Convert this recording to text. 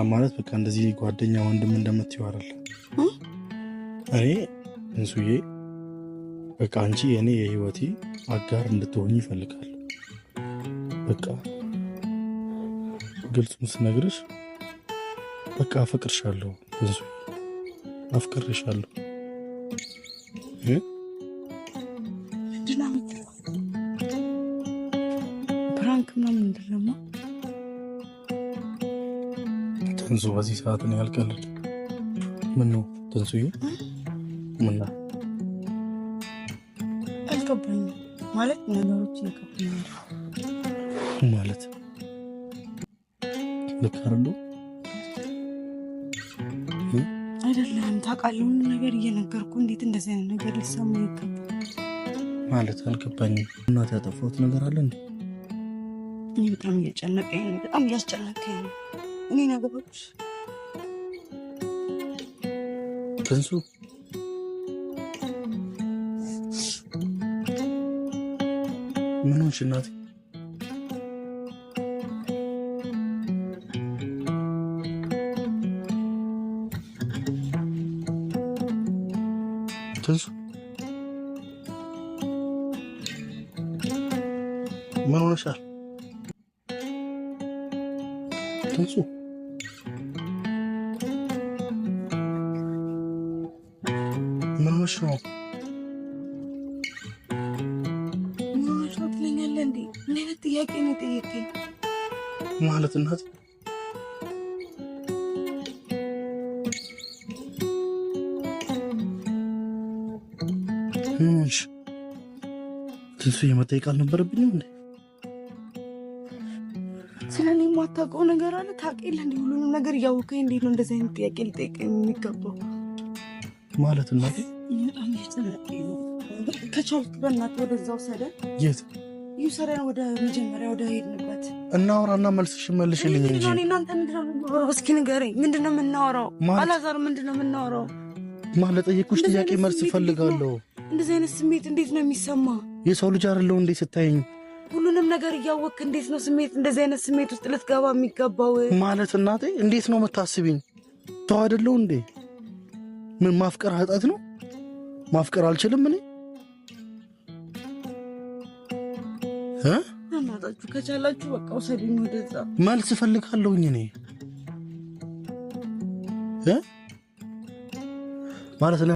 ማለት በቃ እንደዚህ ጓደኛ ወንድም እንደምትይው አይደለም። እኔ እንሱዬ በቃ አንቺ የኔ የህይወቴ አጋር እንድትሆኝ ይፈልጋል። በቃ ግልጹን ስነግርሽ በቃ አፈቅርሻለሁ እንሱዬ፣ አፍቅርሻለሁ። Prank ምናምን ምንድን ነው? ትንሱ በዚህ ሰዓት ነው ያልቀልድ። ምን ነው ትንሱዬ? ምን ነው አልገባኝም። ማለት ነገሮች እየገቡኝ ማለት ልክ አይደሉ? አይደለም። ታውቃለህ፣ ሁሉ ነገር እየነገርኩ እንዴት እንደዚህ አይነት ነገር ሊሰማ ይገባል? ማለት አልገባኝም። እናት ያጠፋሁት ነገር አለ እንዴ? እኔ በጣም እየጨነቀኝ ነው። በጣም እያስጨነቀኝ ነው። እኔ ነገሮች ትንሱ ምን ሆንሽ እናቴ? ትንሱ ምን ሆነሻል? ትንሱ ምን ሆነሽ ነው? ምን ሆነሽ ነው ትለኛለህ እንዴ? ምን አይነት ጥያቄ ነው የጠየቀኝ? ማለት እናቴ ምን ሆንሽ? ትንሱ የመጠየቅ አልነበረብኝም እንዴ? ስለ እኔ የማታውቀው ነገር አለ? ታውቅ የለ እንዴ? ሁሉንም ነገር እያወቀኝ እንዴት ነው እንደዚህ አይነት ጥያቄ ሊጠይቀኝ የሚገባው? ማለት እናቴ በጣም እያስጨነቀኝ ነው። ከቻልክ በእናትህ ወደዛ ውሰደን። የት ይውሰደን፣ ወደ መጀመሪያ ወደ ሄድንበት እናውራና መልስሽን መልሽልኝ እንጂ። ምንድነው? እኔ እናንተ ምንድነው የምናወራው? እስኪ ንገረኝ። ምንድነው የምናወራው? ማለት- አላዛር ምንድነው የምናወራው? ማለት ለጠየቅኩሽ እንደዚህ ጥያቄ አይነት መልስ ስሜት እፈልጋለሁ። እንደዚህ አይነት ስሜት እንዴት ነው የሚሰማ? የሰው ልጅ አይደለሁ እንዴ ስታይኝ? ሁሉንም ነገር እያወቅህ እንዴት ነው ስሜት እንደዚህ አይነት ስሜት ውስጥ ልትገባ የሚገባው? ማለት እናቴ እንዴት ነው የምታስቢኝ? ተው አይደለሁ እንዴ? ምን ማፍቀር ኃጢአት ነው? ማፍቀር አልችልም እኔ እ እናታችሁ ከቻላችሁ በቃ ውሰዱኝ ወደዛ። መልስ እፈልጋለሁኝ እኔ እ ማለት እኔ